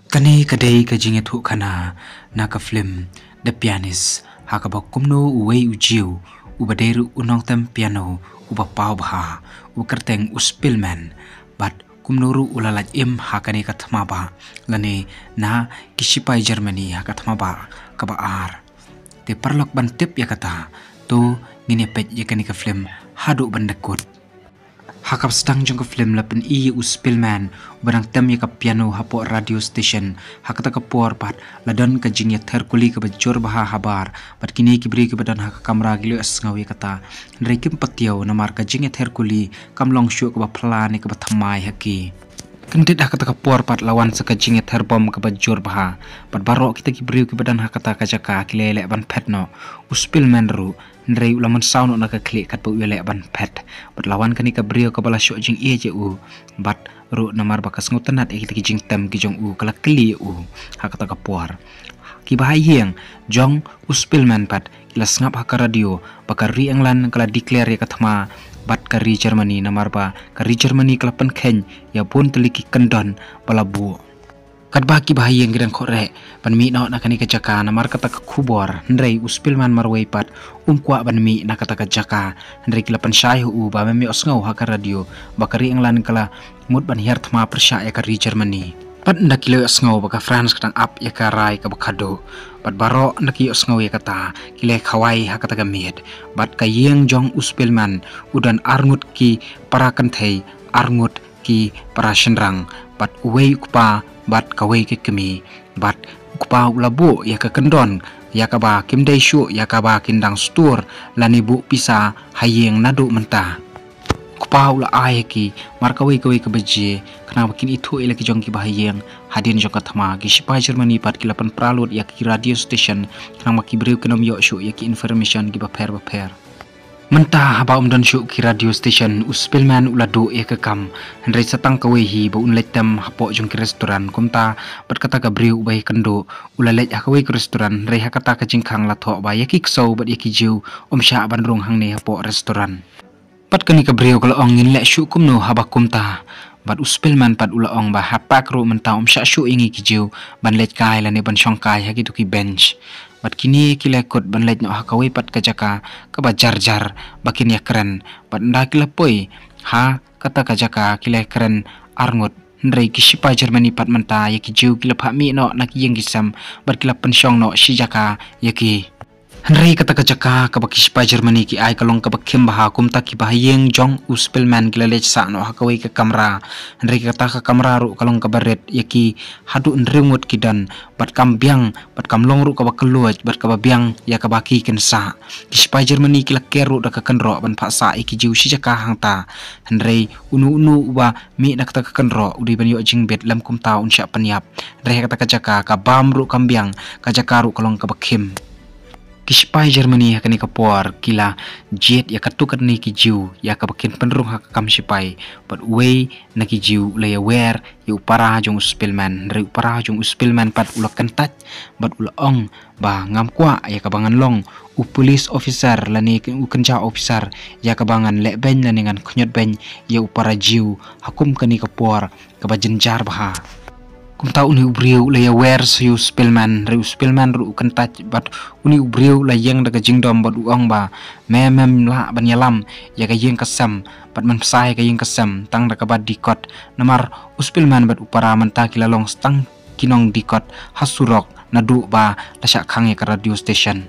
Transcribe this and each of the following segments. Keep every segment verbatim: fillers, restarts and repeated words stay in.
Kane ka dei ka jingïathuhkhana na ka film The Pianist, ha kaba kumno uwei u Jiw uba dei ruh u nongtem piano uba paw bha, uba kyrteng u Spielmann, bad kumno ruh u la lait im ha kane ka thma bah lane na ki shipai Germany ha ka thma bah kaba ar. Te paralok, ban tip ïa kata, to ngin ïa peit ïa kane ka film haduh ban da kut. Ha kaba sdang jong ka film la pyni ïa u Spielmann uba dang tem ïa ka piano hapoh radio station. Ha kata ka por pat la don ka jingïather kuli kaba jur bha habar, bad kine ki briew kiba don ha ka kamra ki la ïohsngew ïa kata. Hynrei kim pat ïoh namar ka jingïather kuli kam long shuh kaba phylla ne kaba thymmai ha ki. Kyndit ha kata ka por pat la wan sa ka jingïather bom kaba jur bha, bad baroh kita ki briew kiba don ha kata ka jaka ki la ïaleh ban phet noh. U Spielmann ruh, hynrei u la mynsaw noh na ka khlieh katba u ïaleh ban phet. Bad la wan kane ka briew kaba la shoh jingïeit ïa u, bad ruh namar ba ka sngewtynnat ïa kita ki jingtem ki jong u, ka la kylli ïa u ha kata ka por. Ki bahaïing jong u Spielmann pat ki la sngap ha ka radio ba ka ri England ka la declare ïa ka thma bad ka ri Germany, namar ba ka ri Germany ka la pynkheiñ ïa bun tylli ki kyndon ba la buh. Katba ki bahaïing ki dang khohreh ban mih noh na kane ka jaka namar kata ka khubor, hynrei u Spielmann marwei pat um kwah ban mih na kata ka jaka. Hynrei ki la pynshai ha u ba mem ïohsngew ha ka radio ba ka ri England ka la mut ban hiar thma pyrshah ïa ka ri Germany. Bad ynda ki la ïohsngew ba ka France ka dang ap ïa ka rai kaba khadduh, bad baroh ynda ki ïohsngew ïa kata ki la khawai ha kata ka miet. Bad ka ïing jong u Spielmann u don arngut ki para kynthei, arngut ki para shynrang, bad uwei u kpa bad kawei ka kmie. Bad u kpa u la buh ïa ka kyndon ïa kaba kim dei shuh, ïa kaba kin dang stur lane buh pisa ha ïing naduh mynta. U kpa u la ai ha ki mar kawei kawei ka baje khnang ba kin ithuh ïa la ki jong ki bahaïing hadien jong ka thma. Ki shipai Germany pat ki la pynpra lut ïa ki radio station khnang ba ki briew kin ym ïoh shuh ïa ki information kiba pher bapher. Mynta haba um don shuh ki radio station, u Spielmann u la duh ïa ka kam, hynrei sa tang kawei hi ba un leit tem hapoh jong ki restaurant. Kumta bad kata ka briew uba ïakynduh u la leit ha kawei ka restaurant, hynrei ha kata ka jingkhang la thoh ba ïa ki ksew bad ïa ki Jiw ym shah ban rung hangne hapoh restaurant. Bad kane ka briew ka la ong, ngin leh shuh kumno haba kumta? Bad u Spielmann pat u la ong ba ha park ruh mynta ym shah shuh ïa ngi ki Jiw ban leit kai lane ban shong kai ha kito ki bench. Bad kine ki la kut ban leit noh ha kawei pat ka jaka kaba jar jar ba kin ïakren. Bad ynda ki la poi ha kata ka jaka ki la ïakren arngut, hynrei ki shipai Germany pat mynta ïa ki Jiw ki la phah mih noh na ki ïing ki sem bad ki la pynshong noh shi jaka ïa ki. Hynrei kata ka jaka kaba ki shipai Germany ki ai ka long kaba khim bha. Kumta ki bahaïing jong u Spielmann ki la leit sah noh ha kawei ka kamra. Hynrei kata ka kamra ruh ka long kaba rit ïa ki haduh hynriew ngut ki don, bad kam biang, bad kam long ruh kaba kylluid bad kaba biang ïa kaba ki kin sah. Ki shipai Germany ki la ker ruh da ka kynroh ban phah sah ïa ki Jiw shi jaka hangta. Hynrei uno uno uba mih na kata ka kynroh u dei ban ïoh jingbit, lym kumta un shah pynïap. Hynrei ha kata ka jaka ka bam ruh kam biang, ka jaka ruh ka long kaba khim. Ki shipai Germany ha kane ka por ki la jied ïa katto katne ki Jiw ïa kaba kin pynrung ha ka kam shipai. Bad uwei na ki Jiw u la ïawer ïa u para jong u Spielmann, hynrei u para jong u Spielmann pat u la kyntait bad u la ong ba ngam kwah ïa kaba ngan long u police officer lane u kynja officer ïa kaba ngan leh beiñ lane ngan khñiot beiñ ïa u para Jiw ha kum kane ka por kaba jynjar bha. Kumta une u briew u la ïawer sa ïa u Spielmann, hynrei u Spielmann ruh u kyntait bad une u briew u la ïeng da ka jingdom bad u ong ba, me mem lah ban ïalam ïa ka ïing ka sem bad men pynshai ïa ka ïing ka sem tang da kaba dikot. Namar u Spielmann bad u para mynta ki la long tang ki nongdikot ha surok naduh ba la shah khang ïa ka radio station.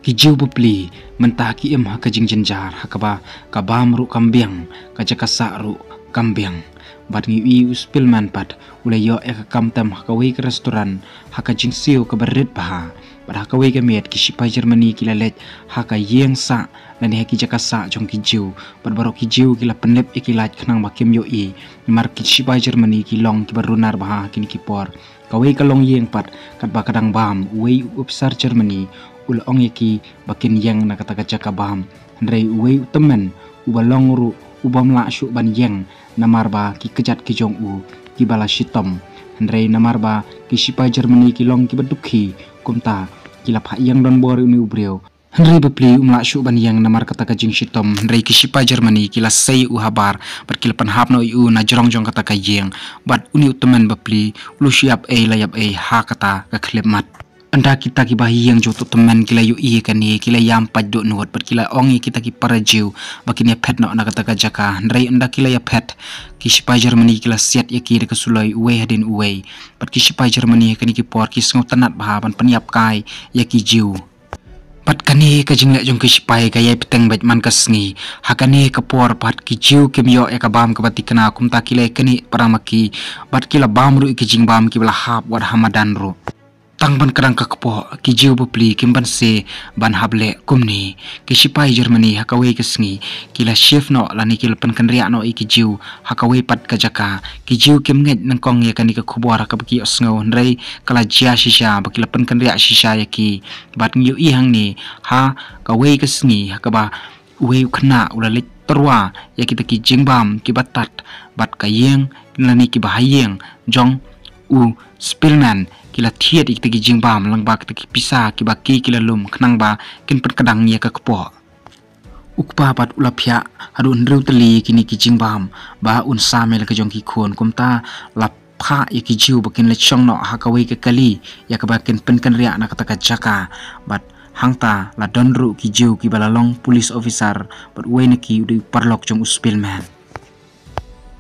Ki Jiw bapli mynta ki im ha ka jingjynjar ha kaba ka bam ruh kam biang, ka jaka sah ruh kam biang. Bad ngi ïohi u Spielmann pat u la ïoh ïa ka kam tem ha kawei ka restaurant ha ka jingsiew kaba rit bha. Bad ha kawei ka miet ki shipai Germany ki la leit ha ka ïing sah lane ha ki jaka sah jong ki Jiw. Bad baroh ki Jiw ki la pynlip ïa ki light khnang ba kim ïohi, namar ki shipai Germany ki long kiba runar bha ha kine ki por. Kawei ka longïing pat katba ka dang bam, uwei u ophisar Germany u la ong ïa ki ba kin ïeng na kata ka jaka bam. Hynrei uwei u tymmen uba long ruh u bym lah shuh ban ïeng namar ba ki kjat ki jong u kiba la shitom. Hynrei namar ba ki shipai Germany ki long kiba dukhi, kumta ki la phah ïeng donbor ïa une u briew. Hynrei bapli um lah shuh ban ïeng namar kata ka jingshitom, hynrei ki shipai Germany ki la sei u habar bad ki la pynhap noh ïa u na jrong jong kata ka ïing. Bad une u tymmen bapli u la shu ïap ei la ïap ei ha kata ka khyllipmat. Ynda kita kiba ha ïing jong uto u tymmen ki la ïohi ïa kane, ki la ïam pait dohnud bad ki la ong ïa kita ki para Jiw ba kin ïa phet noh na kata ka jaka. Hynrei ynda ki la ïa phet, ki shipai Germany ki la siat ïa ki da ka suloi uwei hadien uwei. Bad ki shipai Germany ha kane ki por ki sngewtynnat bha ban pynïap kai ïa ki Jiw. Bad kane ka jingleh jong ki shipai ka ïai bteng beit man ka sngi. Ha kane ka por pat ki Jiw kim ïoh ïa ka bam kaba thikna, kumta ki la ïa knieh para ma ki. Bad ki la bam ruh ïa ki jingbam kiba la hap wat ha madan ruh. Tang ban kdang ka kpoh, ki Jiw bapli kim banse ban hap leh kumne. Ki shipai Germany ha kawei ka sngi ki la shift noh lane ki la pynkynriah noh ïa ki Jiw ha kawei pat ka jaka. Ki Jiw kim ngeit nyngkong ïa kane ka khubor ha kaba ki ïohsngew, hynrei ka la jia shisha ba ki la pynkynriah shisha ïa ki. Bad ngi ïohi hangne ha kawei ka sngi ha kaba uwei u khynnah u la leit tyrwa ïa kita ki jingbam kiba tad bad ka ïing lane kiba ha ïing jong u Spillman. Ki la thied ïa kita ki jingbam lyngba kita ki pisa kiba ki ki la lum khnang ba kin pynkdang ïa ka kpoh. U kpa pat u la phiah haduh hynriew tylli kine ki jingbam ba un sam ïa la ka jong ki khun, kumta la phah ïa ki Jiw ba kin leit shong noh ha kawei ka kali ïa kaba kin pynkynriah na kata ka jaka. Bad hangta la don ruh ki Jiw kiba la long police officer bad uwei na ki u dei u paralok jong u Spillman.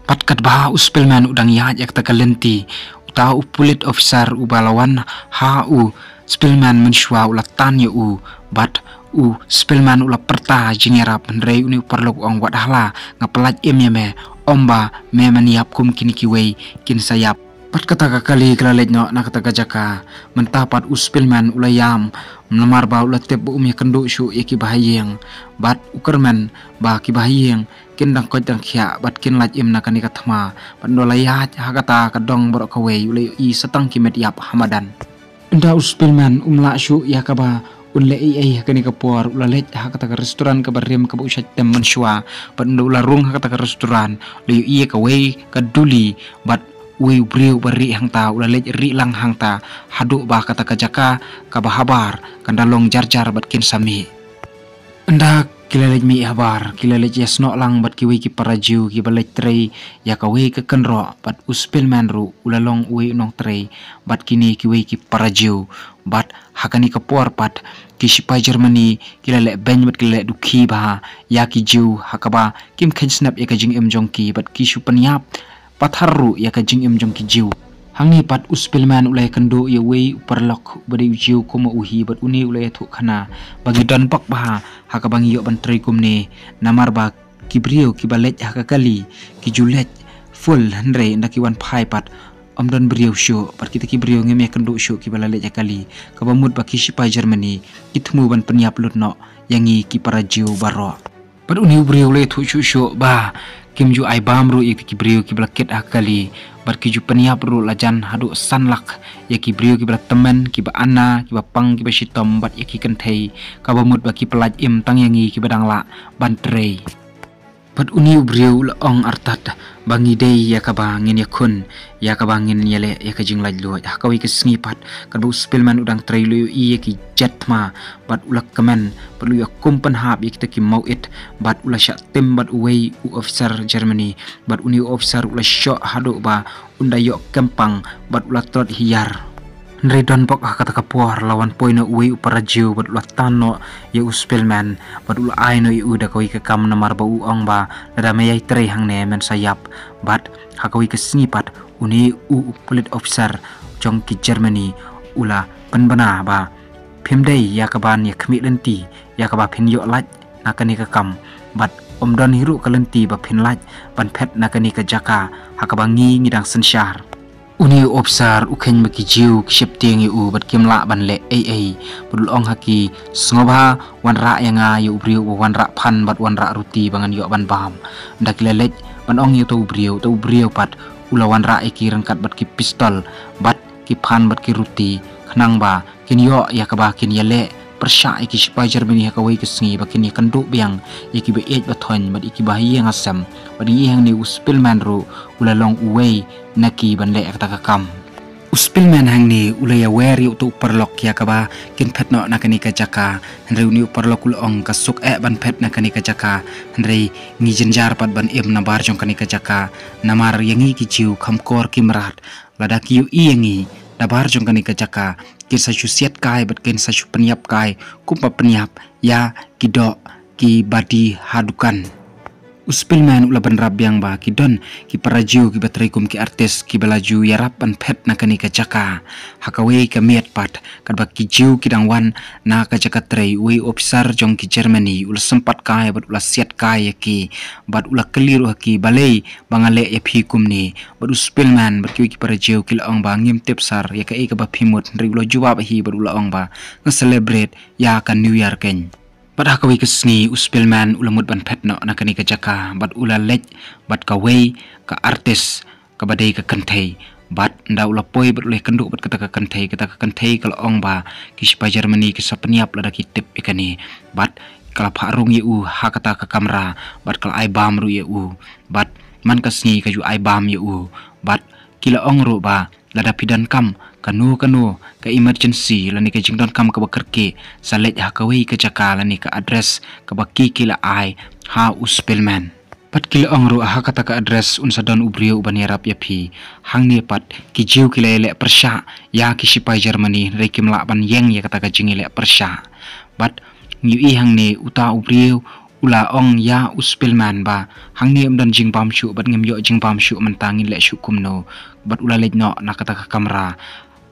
Bad katba u Spillman u dang ïaid ïa kata ka lynti, uta u police officer uba la wan ha u Spillman mynshuwa u la tan ïa u. Bad u Spillman u la pyrta jingïarap, hynrei une u paralok u ong, wat hla, nga pynlait im ïa me, ym ba me men ïap kum kine kiwei kin sa ïap. Bad kata ka kali ka la leit noh na kata ka jaka. Mynta pat u Spillman u la ïam namar ba u la tip ba um ïakynduh shuh ïa kiba ha ïing. Bad u kyrmen ba kiba ha ïing kin dang koit dang khiah bad kin lait im na kane ka thma. Bad ynda u la ïaid ha kata ka dong baroh kawei u la ïohi sa tang ki met ïap ha madan. Ynda u Spillman um lah shuh ïa kaba un leh ei ei ha kane ka por, u la leit ha kata ka restaurant kaba rim kaba u shait tem mynshuwa. Bad ynda u la rung ha kata ka restaurant u la ïohi ïa kawei ka duli bad uwei u briew ba rieh hangta u la leit rieh lang hangta haduh ba kata ka jaka kaba habar kan da long jar jar bad kin sa mih. Ynda ki la leit mih habar, ki la leit ïasnoh lang bad kiwei ki para Jiw kiba leit trei ïa kawei ka kynroh, bad u Spillman ruh u la long uwei u nongtrei bad kine kiwei ki para Jiw. Bad ha kane ka por pat ki shipai Germany ki la leh beiñ bad ki la leh dukhi bha ïa ki Jiw ha kaba kim kheiñ snep ïa ka jingim jong ki bad ki shu pynïap pathar ruh ïa ka jingim jong ki Jiw. Hangne pat u Spillman u la ïakynduh ïa uwei u paralok uba dei u Jiw kum ma u hi, bad une u la ïathuhkhana ba ngi don bok bha ha kaba ngi ïoh ban trei kumne, namar ba ki briew kiba leit ha ka kali ki ju leit full, hynrei ynda ki wan phai pat ym don briew shuh, bad kita ki briew ngim ïakynduh shuh kiba la leit ha kali. Kaba mut ba ki shipai Germany ki thmu ban pynïap lut noh ïa ngi ki para Jiw baroh. Bad une u briew u la ïathuh shuh shuh ba kim ju ai bam ruh ïa ki briew kiba la kit ha kali, bad ki ju pynïap ruh la jan haduh san lak ïa ki briew kiba la tymmen, kiba ana, kiba pang, kiba shitom bad ïa ki kynthei. Kaba mut ba ki pynlait im tang ïa ngi kiba dang lah ban trei. Bad une u briew u la ong artat ba ngi dei ïa kaba ngin ïakhun, ïa kaba ngin ïaleh ïa ka jinglaitluid. Ha kawei ka sngi pat katba u Spillman u dang trei, u la ïohi ïa ki jet thma bad u la kmen bad u la ïakum pynhap ïa kita ki mawit, bad u la shah tim bad uwei u officer Germany, bad une u officer u la shoh haduh ba un da ïoh kempang bad u la tlot hiar. Hynrei don bok ha kata ka por la wan poi noh uwei u para Jiw bad u la tan noh ïa u Spillman bad u la ai noh ïa u da kawei ka kam, namar ba u ong ba lada me ïai trei hangne men sa ïap. Bad ha kawei ka sngi pat une u, u police officer jong ki Germany u la pynbna ba phim dei ïa kaban ïakhmih lynti ïa kaba phin ïoh lait na kane ka kam, bad ym don hi ruh ka lynti ba phin lait ban phet na kane ka jaka ha kaba ngi ngi dang synshar. Une u officer u kheiñ ba ki Jiw ki sheptieng ïa u bad kim lah ban leh ei ei, bad u la ong ha ki, sngewbha wanrah ïa nga ïa u briew uba wanrah phan bad wanrah ruti ba ngan ïoh ban bam. Ynda ki la leit ban ong ïa uta u briew, uta u briew pat u la wanrah ïa ki ryngkat bad ki pistol bad ki phan bad ki ruti, khnang ba kin ïoh ïa kaba kin ïaleh pyrshah ïa ki shipai Germany ha kawei ka sngi, ba kin ïakynduh biang ïa kiba ïeit ba thoiñ bad ïa kiba ha ïing ha sem. Bad ngi ïohi hangne u Spillman ruh u la long uwei na ki ban leh ïa kata ka kam. U Spillman hangne u la ïawer ïa uto u paralok ïa kaba kin phet noh na kane ka jaka. Hynrei une u paralok u la ong, ka suk eh ban phet na kane ka jaka, hynrei ngi jynjar pat ban im nabar jong kane ka jaka. Namar ïa ngi ki Jiw kham kor ki mrad, lada ki ïohi ïa ngi nabar jong kane ka jaka, kin sa shu siat kai bad kin sa shu pynïap kai kumba pynïap ïa ki doh ki badi ha dukan. U Spillman u la bynrap biang ba ki don ki para Jiw kiba trei kum ki artist kiba la ju ïarap ban phet na kane ka jaka. Ha kawei ka miet pat, katba ki Jiw ki dang wan na ka jaka trei, uwei u ophisar jong ki Germany u la sympat kai bad u la siat kai ïa ki, bad u la kylli ruh ha ki, balei ba nga leh ïa phi kumne? Bad u Spillman bad kiwei ki para Jiw ki la ong ba, ngim tip sir ïa kaei kaba phi mut. Hynrei u la jubab hi bad u la ong ba, nga celebrate ïa ka New Year kein. Bad ha kawei ka sngi u Spillman u la mut ban phet noh na kane ka jaka, bad u la leit bad kawei ka artist kaba dei ka kynthei. Bad ynda u la poi bad u la ïakynduh bad kata ka kynthei, kata ka kynthei ka la ong ba ki sipai Germany ki sa pynïap lada ki tip ïa kane. Bad ka la phah rung ïa u ha kata ka kamra, bad ka la ai bam ruh ïa u. Bad man ka sngi ka ju ai bam ïa u. Bad ki la ong ruh ba lada phi donkam kano kano ka emergency lane ka jingdonkam kaba kyrkieh, sa leit ha kawei ka jaka lane ka address kaba ki ki la ai ha u Spillman. Bad ki la ong ruh, ha kata ka address un sa don u briew uban ïarap ïa phi. Hangne pat ki Jiw ki la ïaleh pyrshah ïa ki sipai Germany, hynrei kim lah ban ïeng ïa kata ka jingïaleh pyrshah. Bad ngi ïohi hangne uta u briew u la ong ïa u Spillman ba, hangne ym don jingbam shuh bad ngim ïoh jingbam shuh mynta, ngin leh shuh kumno? Bad u la leit noh na kata ka kamra.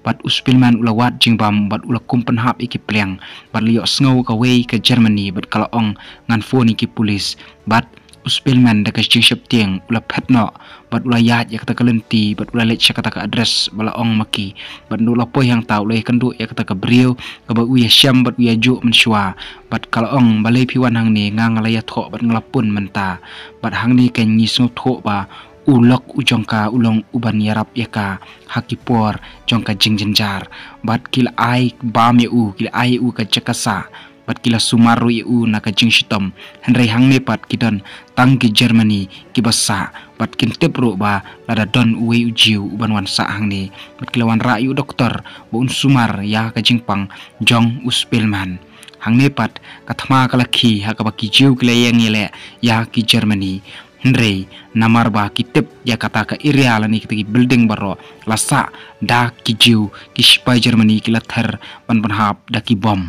Bad u Spillman u la wad jingbam bad u la kum pynhap ïa ki pliang. Bad la ïohsngew kawei ka Germany bad ka la ong, ngan phone ïa ki pulis. Bad u Spillman da ka jingsheptieng u la phet noh bad u la ïaid ïa kata ka lynti bad u la leit sha kata ka address ba la ong ma ki. Bad ynda u la poi hangta u la ïakynduh ïa kata ka briew kaba u ïashem bad u ïajuh mynshuwa. Bad ka la ong, balei phi wan hangne? Nga, nga la ïathoh bad nga la pun mynta. Bad hangne kein ngi sngewthuh ba u lok u jong ka u long uban ïarap ïa ka ha ki por jong ka jingjynjar. Bad ki la ai bam ïa u, ki la ai ïa u ka jaka sah. Bad ki la sumar ruh ïa u na ka jingshitom. Hynrei hangne pat ki don tang ki Germany kiba sah. Bad kim tip ruh ba lada don uwei u Jiw uban wan sah hangne. Bad ki la wanrah ïa u doktor ba un sumar ïa ka jingpang jong u Spillman. Hangne pat ka thma ka la khie ha kaba ki Jiw ki la ïeng ïaleh ïa ki Germany. Hynrei namar ba ki tip ïa kata ka area lane kita ki building baroh la sah da ki Jiw, ki sipai Germany ki la ther ban pynhap da ki bom.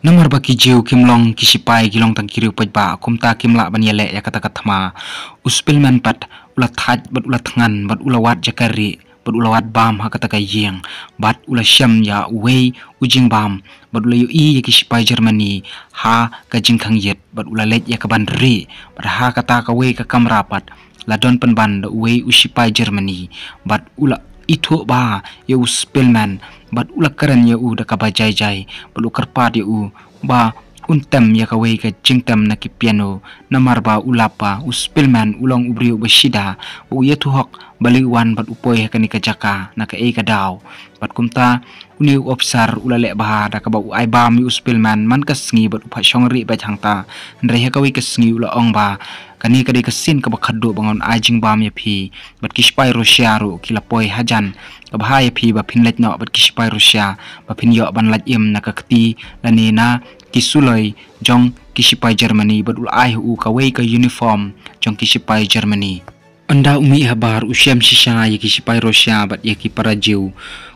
Namar ba ki Jiw kim long ki sipai, ki long tang ki riew paidbah, kumta kim lah ban ïaleh ïa kata ka thma. U Spillman pat u la thait bad u la thngan bad u la wad jaka rieh bad u la wad bam ha kata ka ïing. Bad u la shem ïa uwei u jingbam bad u la ïohi ïa ki sipai Germany ha ka jingkhang ïit bad u la leit ïa ka ban rieh. Bad ha kata kawei ka kamra pat la don pynban da uwei u sipai Germany. Bad u la ithuh bha ïa u Spillman bad u la kren ïa u da kaba jai jai bad u kyrpad ïa u ba un tem ïa kawei ka jingtem na ki piano. Namar ba u lap ba u Spillman u long u briew ba shida, ba u ïathuh hok balei u wan bad u poi ha kane ka jaka, na kaei ka daw. Bad kumta une u ophisar u la leh bha da kaba u ai bam ïa u Spillman man ka sngi bad u phah shong rieh beit hangta. Hynrei ha kawei ka sngi u la ong ba kane ka dei ka sien kaba khatduh ba ngan ai jingbam ïa phi. Bad ki sipai Russia ruh ki la poi hajan. Kaba bha ïa phi ba phin leit noh bad ki sipai Russia ba phin ïoh ban lait im na ka kti lane na ki suloi jong ki sipai Germany. Bad u la ai ha u kawei ka uniform jong ki sipai Germany. Ynda u mih habar u shem shisha ïa ki sipai Russia bad ïa ki para Jiw.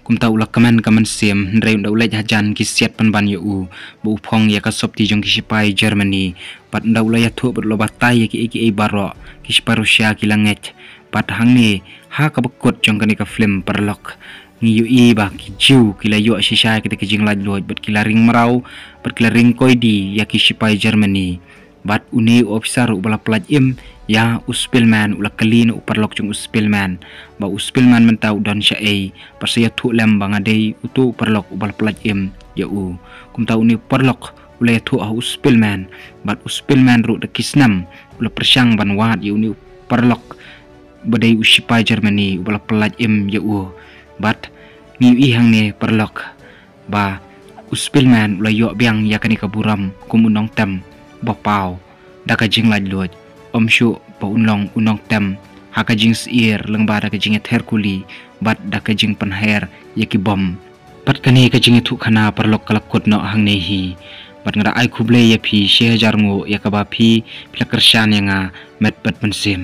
Kumta u la kmen ka mynsiem, hynrei ynda u leit hajan ki siat pynban ïa u ba u phong ïa ka sopti jong ki sipai Germany. Bad ynda u la ïathuh bad u la batai ïa kiei kiei baroh, ki sipai Russia ki la ngeit. Bad hangne ha kaba kut jong kane ka film paralok, ngi ïohi ba ki Jiw ki la ïoh shisha ïa kita ki jinglaitluid bad ki la ring mraw bad ki la ring koidi ïa ki sipai Germany. Bad une u ophisar uba la pyllait im ïa u Spillman u la kylli na u paralok jong u Spillman ba u Spillman mynta u don shaei, bad sa ïathuh lem ba nga dei uto u paralok uba la pyllait im ïa u. Kumta une u paralok u la ïathuh ha u Spillman, bad u Spillman ruh da ki snem u la pyrshang ban wad ïa une u paralok ba dei u sipai Germany uba la pyllait im ïa u. Bad ngi ïohi hangne paralok ba u Spillman u la ïoh biang ïa kane ka burom kum u nongtem ba paw da ka jinglaitluid, ym shuh ba un long u nongtem ha ka jingsyier lyngba da ka jingïather kuli bad da ka jingpynher ïa ki bom. Bad kane ka jingïathuhkhana paralok ka la kut noh hangne hi. Bad nga da ai khublei ïa phi shihajar nguh ïa kaba phi phi la kyrshan ïa nga met bad mynsiem.